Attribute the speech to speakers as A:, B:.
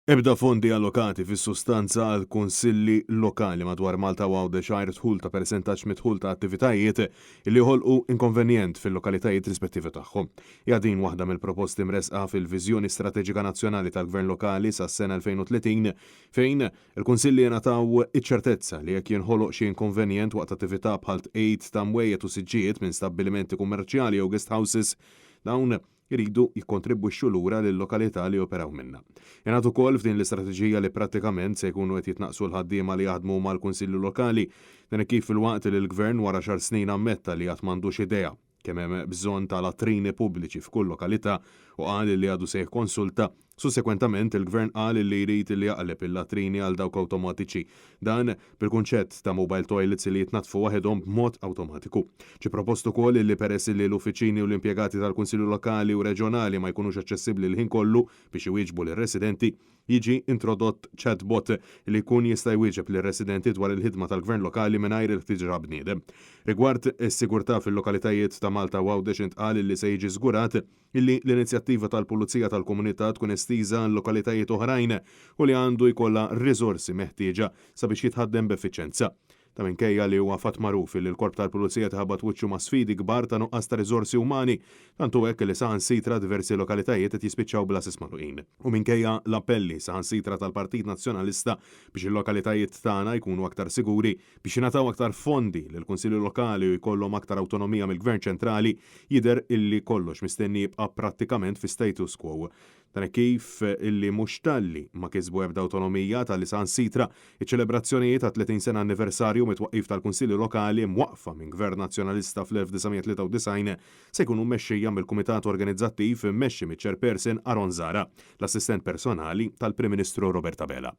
A: Ebda fondi allokati fis-sustanza għal kunsilli lokali madwar Malta u Għawdex għajr dħul ta' persentaġġ mid-dħul ta' attivitajiet li joħolqu inkonvenjent fil-lokalitajiet rispettivi tagħhom. Hija din waħda mill-proposti mressqa fil-Viżjoni Strateġika Nazzjonali tal-Gvern Lokali sas-sena 2030 fejn il-kunsilli jingħataw iċ-ċertezza li jekk jinħoloq xi inkonvenjent waqt attività bħal tqegħid ta' mwejjed u siġġijiet minn stabbilimenti kummerċjali jew guest houses, dawn iridu jikkontribwixxu lura lil-lokalità li joperaw minnha. Ingħad ukoll f'din l-istrateġija li prattikament se jkunu qed jitnaqqsu l-ħaddiema li jaħdmu mal-kunsilli lokali. Dan hekk kif filwaqt li l-Gvern wara xahar snin ammetta li għad m'għandux idea kemm hemm bżonn ta' latrini pubbliċi f'kull lokalità u qal li għadu se jikkonsulta, Sussegwentament, il-Gvern qal li jrid li jaqleb il-latrini għal dawk awtomatiċi. Dan bil-kunċett ta' mobile toilets li jitnaddfu waħedhom b'mod awtomatiku. Ġie propost ukoll li peress li l-uffiċini u l-impjegati tal-Kunsilli Lokali u Reġjonali ma jkunux aċċessibbli l-ħin kollu biex iwieġbu lir-residenti, jiġi introdott chatbot li jkun jista' jwieġeb lir-residenti dwar il-ħidma tal-Gvern Lokali mingħajr il-ħtieġa ta' bniedem. Rigward is-sigurtà fil-lokalitajiet ta' Malta u Għawdex intqal li se jiġi żgurat Illi l-inizjattiva tal-Pulizija tal-Komunità tkun estiża għal lokalitajiet oħrajn u li għandu jkollha r-riżorsi meħtieġa sabiex jitħaddem b'effiċenza. Ta' minkejja li huwa fatt magħruf illi l-Korp tal-Pulizija tħabbat wiċċu ma' sfidi kbar ta' nuqqas ta' riżorsi umani, tant hu hekk li saħansitra diversi lokalitajiet qed jispiċċaw bl-għases magħluqin. U minkejja l-appelli saħansitra tal-Partit Nazzjonalista biex il-lokalitajiet tagħna jkunu aktar siguri, Biex jingħataw aktar fondi lill-Kunsilli Lokali u jkollhom aktar awtonomija mill-Gvern ċentrali, jidher illi kollox mistenni jibqa' prattikament fi status quo. Dan hekk kif illi mhux talli ma kisbu ebda awtonomija talli saħansitra iċ-ċelebrazzjonijiet għat-30 sena anniversarju mit-twaqqif tal-Kunsilli Lokali mwaqqfa minn Gvern Nazzjonalista fl-1993 se jkunu mmexxija mill-Kumitat Organizzattiv immexxi miċ-Chairperson Aaron Zahra, l-assistent personali tal-Prim Ministru Robert Abela.